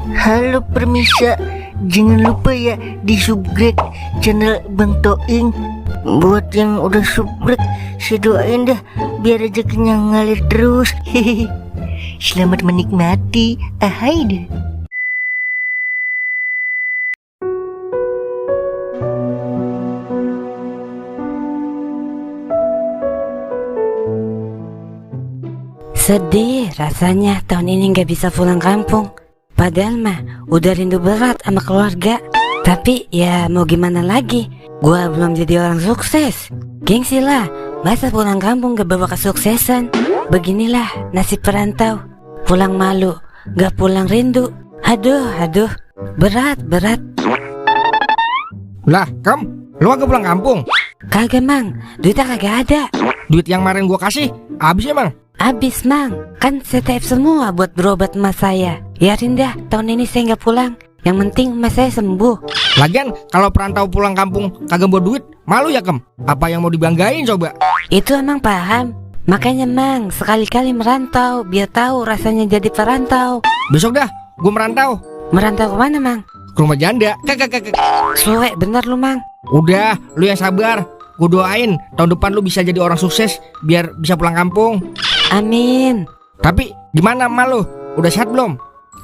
Halo permisa, jangan lupa ya di subscribe channel Bang Toing. Buat yang udah subscribe, saya doain dah biar rezekinya ngalir terus. Hehehe. Selamat menikmati. Ahai deh. Sedih rasanya tahun ini gak bisa pulang kampung. Padahal mah udah rindu berat sama keluarga. Tapi ya mau gimana lagi, gua belum jadi orang sukses. Gengsi lah, masa pulang kampung gak bawa kesuksesan. Beginilah nasib perantau, pulang malu, gak pulang rindu. Aduh, berat. Lah, lu kagak pulang kampung? Kagak mang, duitnya kagak ada. Duit yang kemarin gua kasih, habis ya Mang? Abis mang, kan setep semua buat berobat emas saya. Biarin dah, tahun ini saya nggak pulang. Yang penting emas saya sembuh. Lagian kalau perantau pulang kampung kagak bawa duit, malu ya Kem? Apa yang mau dibanggain coba? Itu emang paham. Makanya mang, sekali-kali merantau, biar tahu rasanya jadi perantau. Besok dah, gua merantau. Merantau kemana mang? Ke rumah janda. Kagak. Suwe bener lu mang. Udah, lu yang sabar. Gua doain tahun depan lu bisa jadi orang sukses biar bisa pulang kampung. Amin. Tapi gimana emak lu? Udah sehat belum?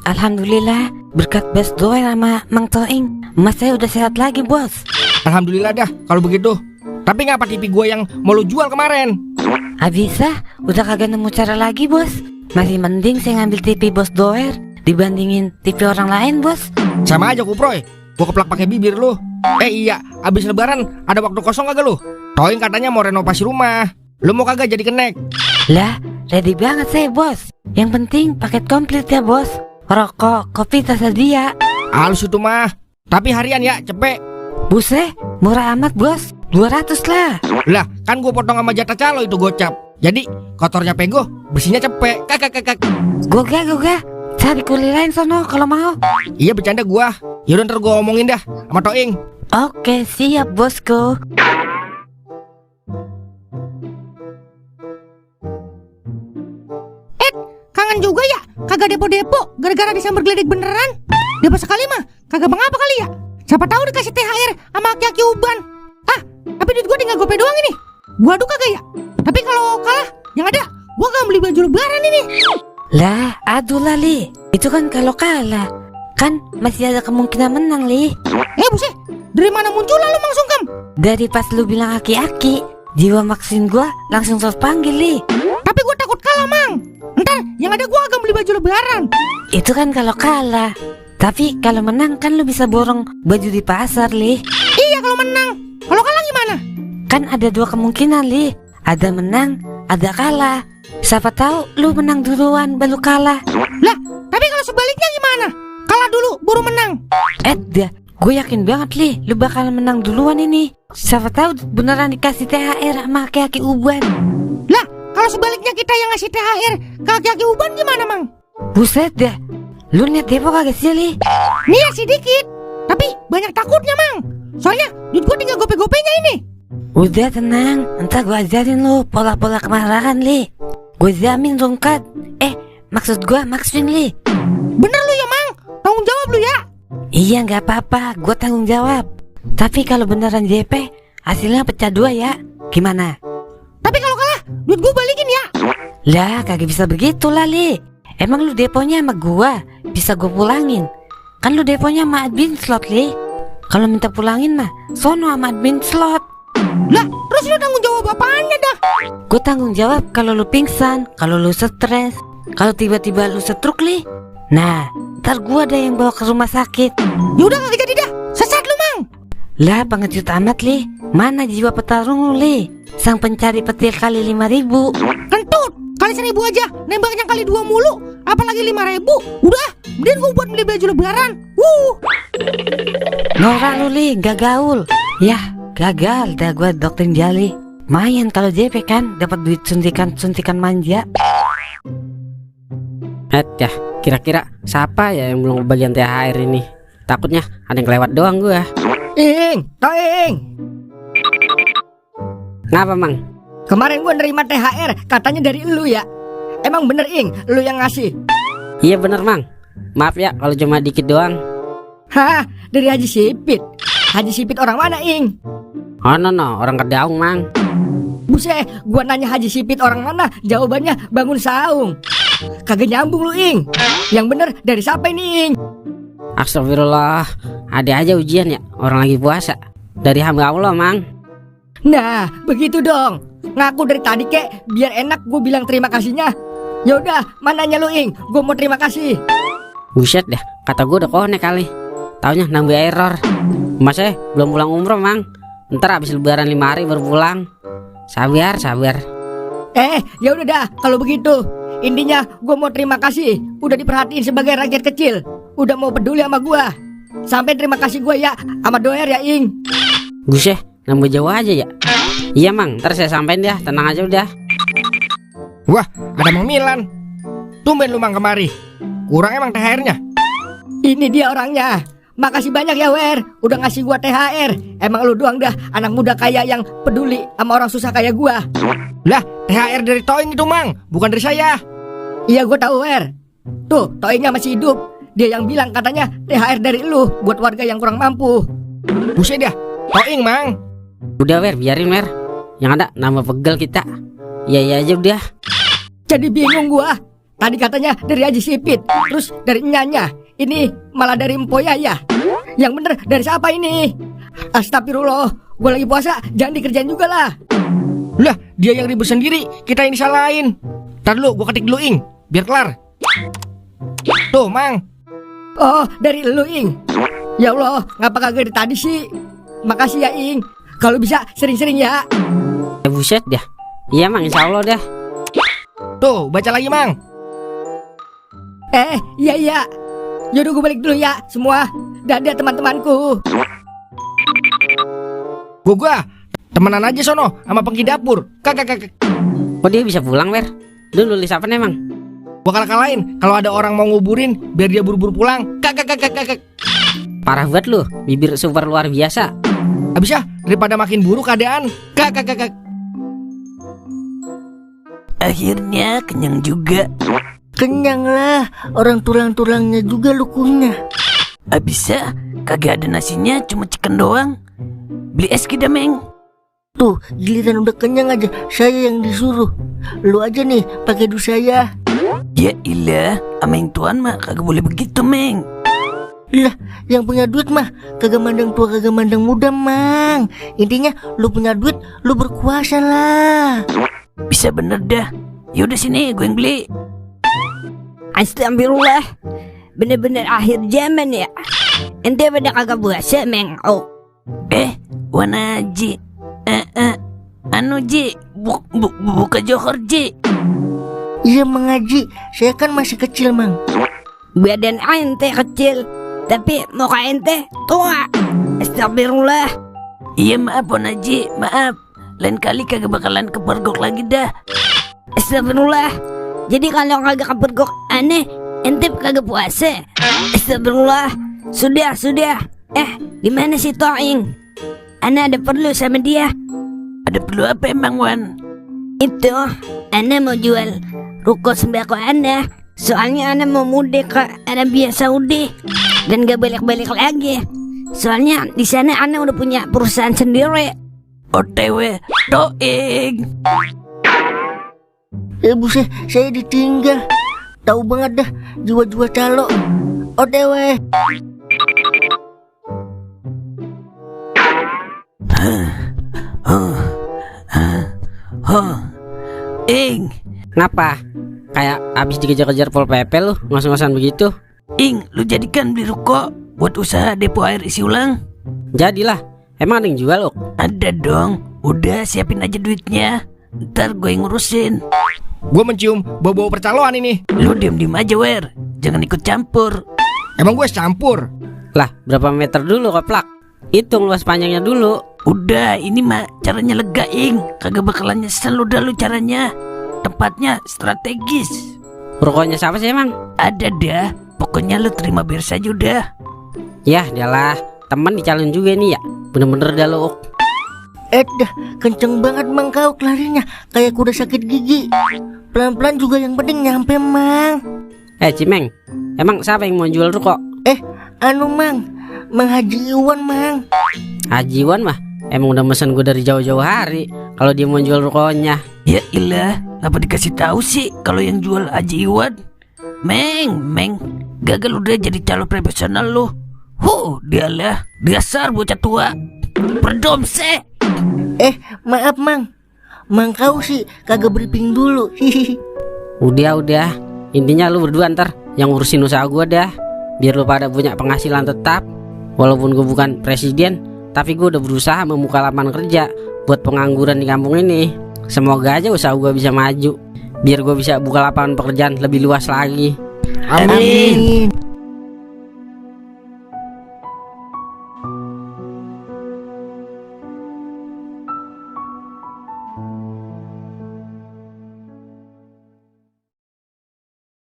Alhamdulillah, berkat bos doa sama Mang Toing, emas saya udah sehat lagi bos. Alhamdulillah dah kalau begitu. Tapi ngapa TV gua yang mau lu jual kemarin? Abisah, udah kagak nemu cara lagi bos. Masih mending saya ngambil TV bos doer dibandingin TV orang lain bos. Sama aja Kuproy, gua keplak pakai bibir lu. Iya, abis lebaran ada waktu kosong kagak lu? Toing katanya mau renovasi rumah. Lu mau kagak jadi kenek? Lah, ready banget saya bos. Yang penting paket komplit ya bos. Rokok, kopi tersedia. Halus itu mah. Tapi harian ya, cepet. Buset, murah amat bos. 200 lah. Lah, kan gua potong sama jatah calo itu gocap. Jadi, kotornya pego, bersihnya cepet. Kakak. Goga. Cari kulit lain sono kalau mau. Iya bercanda gua. Yaudah ntar gua omongin dah sama Toing. Oke, siap bosku. Kangen juga ya, kagak depo-depo gara-gara disambar geledek beneran. Depo sekali mah, kagak mengapa kali ya. Siapa tahu dikasih THR sama aki-aki uban. Tapi duit gua tinggal gope doang ini. Gua adu kagak ya. Tapi kalau kalah, yang ada gua gak beli baju lebaran ini. Lah, aduh lah Li. Itu kan kalau kalah. Kan masih ada kemungkinan menang Li. Buset, dari mana muncul lalu Mang Sungkem? Dari pas lu bilang aki-aki, jiwa maksin gua langsung terpanggil Li. Tapi gua takut kalah Mang. Ntar yang ada gua agak beli baju lebaran. Itu kan kalau kalah. Tapi kalau menang kan lu bisa borong baju di pasar Li. Iya kalau menang. Kalau kalah gimana? Kan ada dua kemungkinan Li. Ada menang, ada kalah. Siapa tahu lu menang duluan baru kalah. Lah, tapi kalau sebaliknya gimana? Kalah dulu baru menang. Dah, gue yakin banget Li, lu bakal menang duluan ini. Siapa tahu beneran dikasih THR sama aki-aki uban. Lah, kalau sebaliknya kita yang ngasih THR ke aki-aki uban gimana Mang? Buset dah, lu niat depo kagak sih Li? Niat sih dikit, tapi banyak takutnya Mang. Soalnya duit gua tinggal gope-gopenya ini. Udah tenang, entar gue ajarin lu pola-pola kemarahan Li. Gue jamin rungkat. Maksud gue maksudin Li. Bener lu ya Mang, tanggung jawab lu ya. Iya gak apa-apa, gue tanggung jawab. Tapi kalau beneran JP, hasilnya pecah 2 ya. Gimana? Tapi kalau kalah, duit gua balikin ya. Lah kagak bisa begitu lah Li. Emang lu deponya sama gua, bisa gua pulangin. Kan lu deponya sama admin slot Li. Kalau minta pulangin mah sono sama admin slot. Lah, terus lu tanggung jawab apaannya dah? Gue tanggung jawab kalau lu pingsan, kalau lu stres, kalau tiba-tiba lu stroke Li. Nah, ntar gua ada yang bawa ke rumah sakit. Yaudah kagak jadi dah, sesat lu Mang. Lah pengecut amat Li. Mana jiwa petarung lu Li? Sang pencari petir kali 5.000. Kentut, kali 1.000 aja, nembaknya kali 2 mulu. Apalagi 5.000. Udah, mending gua buat beli baju lebaran. Norak lu Li, gak gaul. Yah, gagal dah gua doktrin jali. Mayan kalau JP kan dapat duit suntikan manja. Ya, kira-kira siapa ya yang belum bagian THR ini? Takutnya ada yang kelewat doang gua. Toing. Ngapa Mang? Kemarin gua nerima THR, katanya dari lu ya. Emang bener Ing, lu yang ngasih? Iya bener Mang. Maaf ya kalau cuma dikit doang. Hah, dari Haji Sipit. Haji Sipit orang mana, Ing? Oh no, orang Kedaung, Mang. Buset, gua nanya Haji Sipit orang mana, jawabannya Bangun Saung. Kagak nyambung lu, Ing. Yang bener dari siapa ini, Ing? Astagfirullah, ada aja ujian ya, orang lagi puasa. Dari hamba Allah, Mang. Nah, begitu dong. Ngaku dari tadi kek, biar enak gue bilang terima kasihnya. Ya udah, mananya lu, Ing? Gue mau terima kasih. Buset dah, kata gue udah konek kali. Taunya nambah error. Mas belum pulang umroh, Mang. Ntar abis lebaran 5 hari baru pulang. Sabar. Ya udah dah, kalau begitu. Intinya gue mau terima kasih. Udah diperhatiin sebagai rakyat kecil. Udah mau peduli sama gue. Sampai terima kasih gue ya sama Doer ya, Ing. Buset, nambah jauh aja ya. Iya, Mang, ntar saya sampein dah, tenang aja udah. Wah, ada Mang Milan. Tumben lu, Mang, kemari. Kurang emang THR-nya. Ini dia orangnya. Makasih banyak ya, Wer. Udah ngasih gua THR. Emang lu doang dah anak muda kaya yang peduli sama orang susah kayak gua. Lah, THR dari Toing itu, Mang, bukan dari saya. Iya, gua tahu, Wer. Tuh, Toingnya masih hidup. Dia yang bilang katanya THR dari lu buat warga yang kurang mampu. Buset dah, Toing, Mang. Udah, Wer, biarin, Wer. Yang ada nambah pegel kita. Iya aja udah. Jadi bingung gua. Tadi katanya dari Haji Sipit, terus dari Nyanya. Ini malah dari Empo Yaya. Yang bener dari siapa ini? Astagfirullah, gua lagi puasa, jangan dikerjain juga lah. Lah, dia yang ribut sendiri, kita ini salahin. Ntar dulu, gua ketik dulu, Ing, biar kelar. Tuh, Mang. Oh, dari lu, Ing. Ya Allah, ngapa kagak dari tadi sih? Makasih ya, Ing. Kalau bisa sering-sering ya. Buset dah. Iya, Mang, insya Allah dah. Tuh, baca lagi, Mang. Iya. Yaudah gue balik dulu ya semua. Dadah teman-temanku. Gua temenan aja sono sama pengki dapur. Kagak. Kok dia bisa pulang, Wer? Lu nulis apa nih, Mang? Gua kalah-kalahin kalau ada orang mau nguburin biar dia buru-buru pulang. Kagak. Parah banget lu, bibir super luar biasa. Habis ya, daripada makin buruk keadaan. Kagak. Akhirnya kenyang juga. Kenyang lah, orang tulang-tulangnya juga lukunya. Bisa, kagak ada nasinya, cuma chicken doang. Beli es kita, Meng. Tuh, giliran udah kenyang aja, saya yang disuruh. Lu aja nih, pakai duit saya. Ya ilah, sama yang tuan mah kagak boleh begitu, Meng. Lah, yang punya duit mah kagak mandang tua, kagak mandang muda, Mang. Intinya lu punya duit, lu berkuasa lah. Bisa bener dah. Yaudah sini, gue yang beli. Astagfirullah, bener-bener akhir zaman ya. Ente pada kagak puasa, Meng. Oh, Wana Ji. Anu Ji, buka Johor Ji. Iya mengaji, saya kan masih kecil, Mang. badan ente kecil, tapi muka ente tua. Astagfirullah. Iya maaf, Wana Ji, maaf. Lain kali kagak bakalan kepergok lagi dah. Astagfirullah. Jadi kalau kagak kepergok aneh, ente kagak puasa. Astagfirullah. Sudah. Di mana si Toing? Ana ada perlu sama dia. Ada perlu apa emang, Wan? Itu, Ana mau jual ruko sembako Ana. Soalnya Ana mau mudik ke Arabia Saudi dan gak balik-balik lagi. Soalnya di sana Ana udah punya perusahaan sendiri. OTW Toing. Buset, saya ditinggal. Tahu banget dah jiwa-jiwa calo. OTW. Ing, Ngapa? Kayak abis dikejar-kejar Pol PP lu, ngos-ngosan begitu. Ing, lu jadikan beli ruko buat usaha depo air isi ulang. Jadilah, emang ada yang jual lu? Ada dong. Udah siapin aja duitnya. Ntar gue yang ngurusin. Gue mencium bau-bau percaloan ini. Lu diem-diem aja, Wer. Jangan ikut campur. Emang gue campur? Lah, berapa meter dulu koplak? Hitung luas panjangnya dulu. Udah, ini mah caranya lega, Ing. Kagak bakalan nyesel udah lu caranya. Tempatnya strategis. Rukonya siapa sih emang? Ada dah. Pokoknya lu terima beres aja udah. Yah, dialah. Teman dicalon juga nih ya. Bener-bener dah lu. Dah, kenceng banget Mang kau larinya. Kayak kuda sakit gigi. Pelan-pelan juga yang penting nyampe, Mang. Cimeng, emang siapa yang mau jual ruko? Anu Mang, Mang Haji Iwan Mang. Haji Iwan mah emang udah mesen gue dari jauh-jauh hari kalau dia mau jual rukonya. Ya ilah, apa dikasih tahu sih kalau yang jual Haji Iwan? Meng, gagal udah jadi calon profesional lu. Dialah, dasar bocah tua. Berdomse. Maaf Mang, Mang kau sih kagak briefing dulu. Hihihi. Udah, intinya lu berdua ntar yang ngurusin usaha gue dah, biar lu pada punya penghasilan tetap. Walaupun gue bukan presiden, tapi gue udah berusaha membuka lapangan kerja buat pengangguran di kampung ini. Semoga aja usaha gue bisa maju, biar gue bisa buka lapangan pekerjaan lebih luas lagi. Amin.